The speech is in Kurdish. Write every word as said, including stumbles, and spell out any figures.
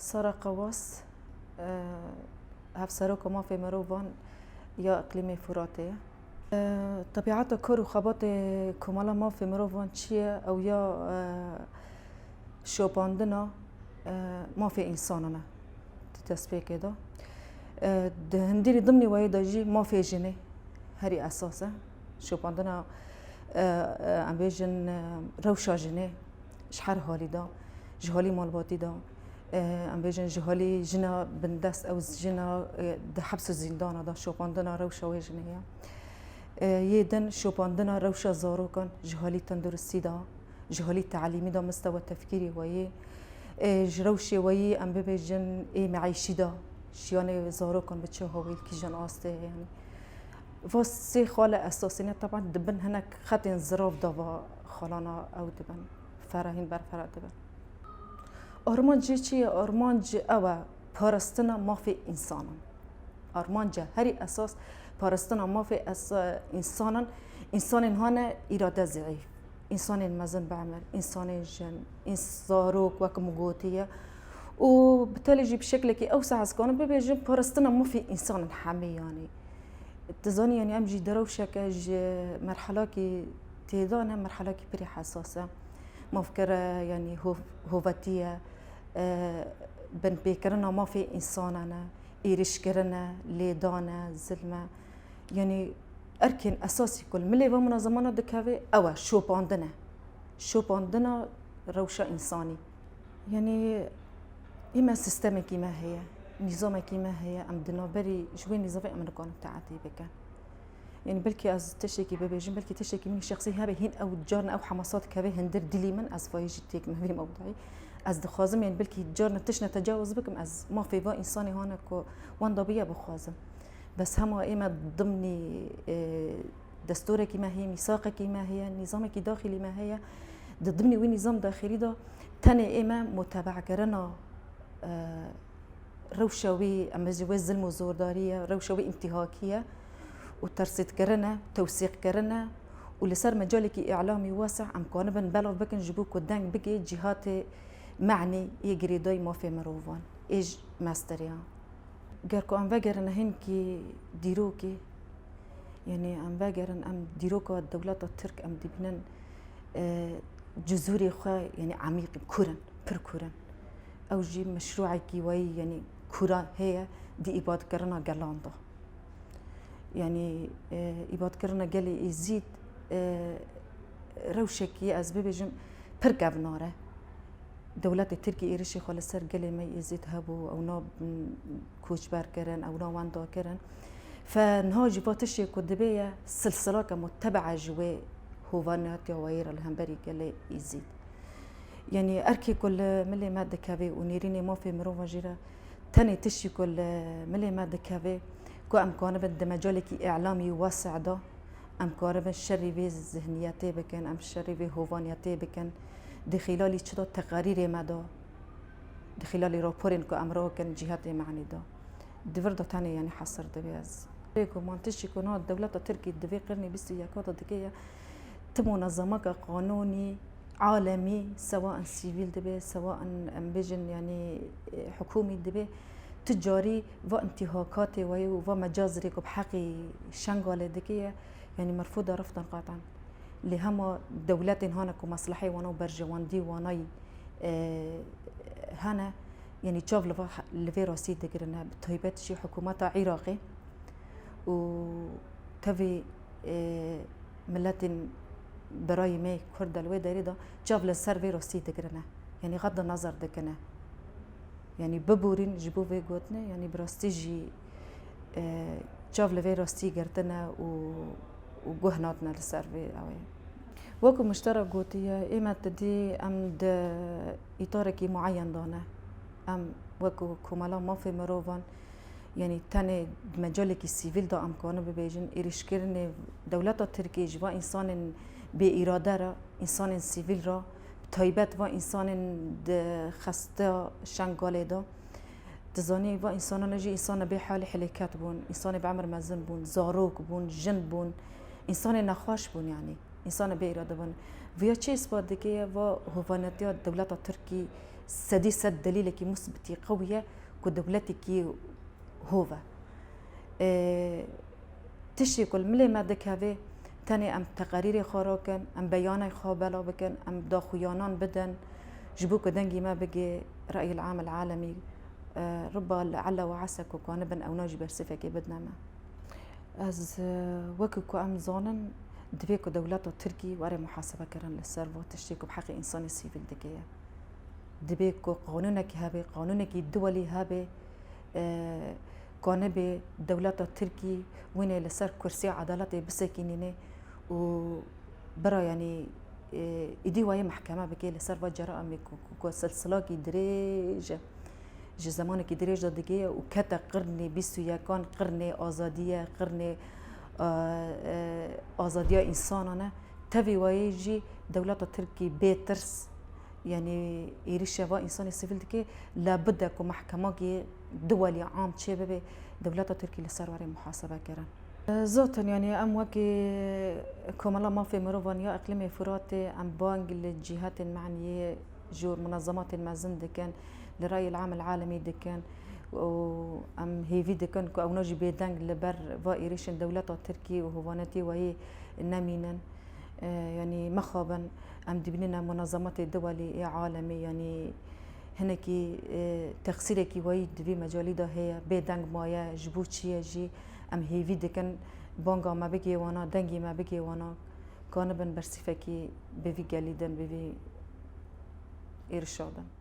Sara Qewas, e, hevseroka mafê mirovan ya Îqlîmê Furatê ye. E, Tebiata kar û xebatê Komala Mafê Mirovan çi ye? Ew ya, e, şopandina, e, mafê însanan e di destpêkê de. E, di hundirî dimnî weyê de jî mafê jinê herî esas e. Şopandina, e, e, em bêjin, e, rewşa jinê ji her halî de, ji halî malbatî de, e, em bêjin ji halî jina bindest ew jina, e, di heps û zîndana de şopandina rewşa wê jinê ye. E, yê din şopandina rewşa zarokan ji halî tenduristî de, ji halî te'lîmî de, mistewa tefkîrî weyî, e, ji rewşê weyî em bibêjin ê meîşî de, jiyanê zarokan bi çi hawî, li kîjan astê ye, yanî. Va sê xala esasî ne, teban di bin hinek xetên zirav de va xalana ew dibin, ferehîn berfireh dibin. Armanc jê çi ye? Armanc ew e, parastina mafê însanan. Armanca herî esas parastina mafê es-, însanan, însanên hane îrade zeîf. Însanên mezin bi emir, însanên jin, îns-, zarok, wek min gotiye. Û bi telê jî bi şeklekî ew saha ez kanim bibêjim, parastina mafê însanan hemî, yanî. Tu zanî, yanî em jî di rewşeke ji merhelakî tê de ne, merhelakî pirî hesas e. Mafkere, yanî hov-, hovetiye, e, binpêkirina mafê însanan e, êrîşkirin e, lêdan e, zilm e. Yanî erkên esasî ku li milê van munazemana dikeve, ew e, şopandin e. Şopandina rewşa însanî. Yanî, ême sîstemekî me heye, nîzamekî me heye, em di navberî ji wê nîzamê em nikarin teatî bikin. Yanî, belkî ez tiştekî bibêjim, belkî tiştekî min şexsî hebe, hîn ew carna ew hemasa dikeve hindir dilî min, ez vayê jî têk me vê mewdayî. Ez dixwazim, yanî, belkî carna tiştne tecawuz bikim, ez mafê va însanê hane ku wenda bûye bixwazim. Bes hema ême dimnî, e, destûrekî me heye, mîsaqekî me heye, nîzamekî daxilî me heye. Di dimnî wî nîzam daxilî de tenê ême mutebe'kirina, e, rewşa wî, em bêjin wê zilm û zordarî ye, rewşa wî întîhakî ye û tersîtkirin e, tewsîqkirin e û li ser mecalekî îlamî wese em kanibin belav bikin ji bo ku deng bigê cîhatê me'nî yê girêdayî mafê mirovan ê ji mesteriyan. Ger ku em vegerin hinkî dîrokê, yanî em vegerin, em dîroka dewleta Tirk em dibînin, e, cizûrê xwe, yanî emîq in, kûr in, pir kûr in. Ew jî meşrûekî weyî, yanî kûra heye di îbadkirina gelan de. Yanî, e, îbadkirina gelê Êzîd, e, rewşekî, ez bibêjim, pir kevnar e. Dewletê Tirkî êrişê xwe li ser gelê me Êzîd hebû, ewna, m, koçber kirin, ewna wenda kirin. Fe niha jî va tiştê ku dibê ye, silsilake mutebee ji wê hovaniyatiya weyî re li hemberî gelê Êzîd. Yanî erkê ku li milê me dikeve û nêrînê mafê mirovan jî re tenê tiştî ku li milê me dikeve, ku em kanibin di mecalekî îlamî wese de, em karibin şerî vê zihniyetê bikin, em şerî vê hovaniyetê bikin, di xîlalî çi de teqerîrê me de, di xîlalî raporên ku em rakin cîhatê me'nî de. Di vir de tenê, yanî, hesir dibe ez. Rê ku man tiştî ku niha dewleta Tirkî di vê qirnê bîst û yeka de dike ye, ti munezemeke qanûnî, alemî, sewa in sivîl dibe, sewa in, em bêjin, yanî, e, hikûmî dibe, tu carî va întîhakatê weyî û va mecazirê ku bi heqî Şengalê dike ye, yanî merfûda reftan qatan. Lê hema dewletên hane ku mesleheyê wana û berjewendî wanayî, e, hene, yanî çav li va, li vê rastî digirine, bi taybet jî hikûmeta Iraqê û tevî, e, miletên birayê me Kurd de li wê derê de çav li ser vê rastî digirine. Yanî xedda nazar dikine. Yanî bibûrîn ji bo vê gotinê, yanî bi rastî jî, e, çav li vê rastî girtine û, û guh natine li ser vê ewê. Wekî Muştera gotiye, ême ti dî em di îtarekî mueyen de ne. Em wekî Komela Mafê Mirovan, yanî tenê di mecalekî sivîl de em kanin bibêjin, êrîşkirinê dewleta Tirkiyê ji va însanên bêîrade re, însanên sivîl re, bi taybet va însanên di xesta Şengalê de. Dizanî va însanane jî însana bê hal û helêket bûn, însanê bi emir mezin bûn, zarok bûn, jin bûn, însanê nexweş bûn, yanî însana bê îrade bûn. Viya çi îspat dike ye, va hovanetiya dewleta Tirkî Sedî sed delîlekî musbitî qewî ye ku dewletekî hov e. Ê, tiştê ku li milê me dikeve, tenê em teqerîrê xwe rakin, em beyanay xwe bela bikin, em daxuyanan bidin, ji bo ku dengê me bigê reyil amil alemî, e, riba li ela we ese ku kanibin ewna jî bersîfekê bidine me. Ez, e, wekî ku em zanin, divê ku dewleta Tirkî were muhasebe kirin li ser va tiştê ku bi heqê însanê sivîl dike ye. Divê ku qanûnekî hebe, qanûnekî duwelî hebe, e, kanibê dewleta Tirkî wînê li ser kursîya edaletê bisekînîne û bira, yanî, e, îdî wayê mehkeme bike li ser va ceramê ku, ku, ku silsilakî dirêj e, ji zemanekî dirêj de digê û kete qirnê bîst û yekan, qirnê azadî ye, qirnê, e, e, azadiya însanan e. Tevî wayê jî dewleta Tirkî bê tirs, yanî êrîşe va însanê sivîl dike, le bide ku mehkemakî duwelî am çê bibe, dewleta Tirkî li ser were muhasebe kirin. Zaten, yanî em wekî Komela Mafê Mirovan ya Îqlîmê Furatê, em bang li cîhetên me, yanî ji munezematên mezin dikin, li reyil amil alemî dikin û em hêvî dikin ku ewna jî bêdeng li ber va êrîşên dewleta Tirkî û hovanetî wayî nemînin. E, yanî mixabin, em dibînin em munezematê duwelî ê alemî, yanî hinekî, e, teqsîrekî wayî di vî mecalî de heye, bêdeng maye, ji bo çi ye jî em hêvî dikin, banga me bigê wana, dengê me bigê wana, kanibin bersîfekî bi vî gelî din, bi vî êrişa din.